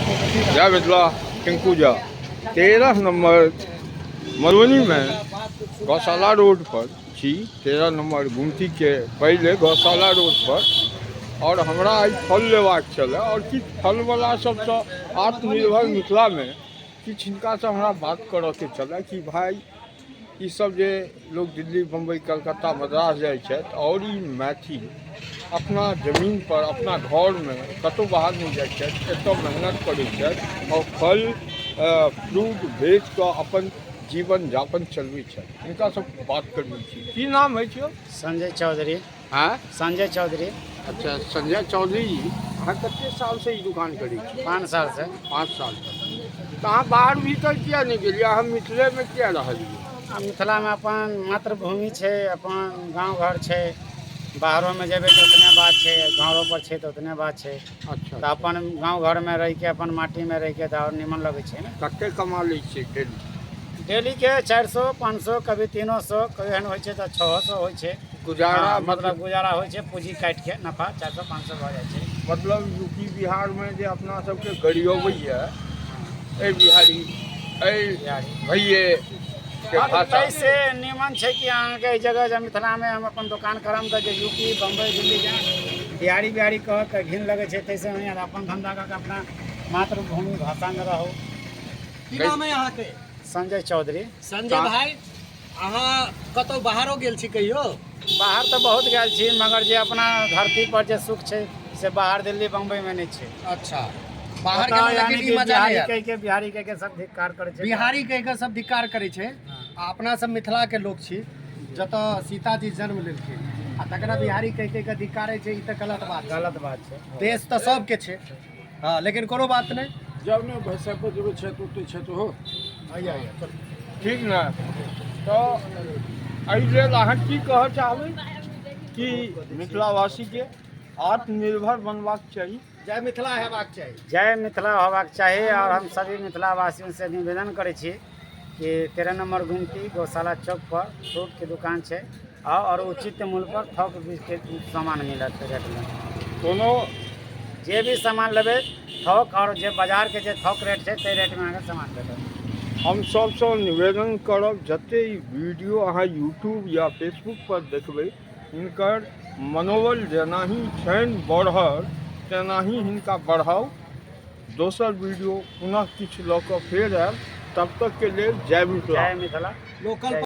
जय मिथिला। टिंकू झा, 13 नंबर मधुबनी में गौशाला रोड पर छी। 13 नंबर गुमती के पहले गौशाला रोड पर। और हमरा आइ फल लेबाक छलै और किछु फलवला सबसँ आत्मनिर्भर मिथिला में किछु हिनकासँ हमरा बात करऽके छलै कि भाइ ई सब जे लोग दिल्ली, बम्बई, कलकत्ता, मद्रास जाइ छथि और ई मैथिल अपना जमीन पर अपना घरमे कतहु बाहर नहि जाइ छथि, एतऽ मेहनत करै छथि और फल फ्रूट बेच कऽ अपन जीवन यापन चलबै छथि। हिनका सब बात करबै छी। की नाम होइ छै? संजय चौधरी। आँय? संजय चौधरी। अच्छा, संजय चौधरी जी, अहाँ कते साल से ई दुकान करै छी? 5 साल से। 5 साल से। तऽ अहाँ बाहर भीतर किया नहि गेलियै? अहाँ मिथिलेमे किया रहलियै? आ मिथिलामे अपन मातृभूमि छै, अपन गाँव घर छै। बाहरोमे जेबै तऽ उतने बात छै, घरो पर छै तऽ उतने बात छै। अच्छा। तऽ अपन गाँव घरमे रहिके, अपन माटीमे रहिके तऽ आओर निमन लगै छै ने। कते कमा लै छियै डेली? डेलीके 400, 500, कभी 300, कभी एहन होइ छै तऽ 600 होइ छै। गुजारा? हँ, मतलब गुजारा होइ छै, पूँजी काटिके नफा 400, 500 भऽ जाइ छै। मतलब यूपी बिहारमे जे अपना सबके गरियबैया, एहि बिहारी, एहि बिहारी भैये के भाषा, ताहिसँ निमन छै कि अहाँके एहि जगह जे मिथिलामे हम अपन दोकान करम तऽ जे यूपी, बम्बई, दिल्ली जहाँ बिहारी बिहारी कहत तऽ घिन लगै छै। ताहिसँ बढ़िआँ अपन धन्धा कऽ के अपना मातृभूमि भाषामे रहू। की नाम है अहाँके? संजय चौधरी। संजय भाई, अहाँ कतहु बाहरो गेल छी कहियो? बाहर तऽ बहुत गेल छी, मगर जे अपना धरती पर जे सुख छै से बाहर दिल्ली बम्बई में नहि छै। अच्छा, बाहर ओतऽ गेलहुँ यानी लेकिन कि ई मजा बिहारी नहि आयल। कहि के, बिहारी कहि के सब धिक्कार करै छै। बिहारी कहि कऽ सब धिक्कार करै छै। आ अपना सब मिथिला के लोक छी, जतऽ सीताजी जन्म लेलखिन, आ तकरा बिहारी कहि कहि कऽ धिक्कारै छै, ई तऽ गलत बात छै। गलत बात छै। देश तऽ सबके छै। हँ, लेकिन कोनो बात नहि। जाउ ने भाई साहब पर जेबै, छथि ओतै छथि ओहो। आइए आइए, चलू। ठीक ने? तऽ एहि लेल अहाँ की कहऽ चाहबै कि मिथिलावासीके आत्मनिर्भर बनबाक चाही? जय मिथिला हेबाक चाही। जय मिथिला होबाक चाही। और हम सभी मिथिलावासियों से निवेदन करै छी कि 13 नंबर गुमती गौशाला चौक पर फ्रूटके दुकान छै और उचित मूल्य पर थोक बीजके सामान मिलत रेटमे। कोनो जे भी सामान लेबै थोक, और जे बाजारके जे थोक रेट छै ताहि रेटमे अहाँके सामान भेटत। हम सबसँ निवेदन करब, जते ई वीडियो अहाँ यूट्यूब या फेसबुक पर देखबै, हिनकर मनोबल जेनाही छनि बढ़ल तेनाही हिनका बढ़ाउ। दोसर वीडियो पुनः किछु लऽ कऽ फेर आयब। तब तकके लेल जय मिथिला। जय मिथिला। लोकल।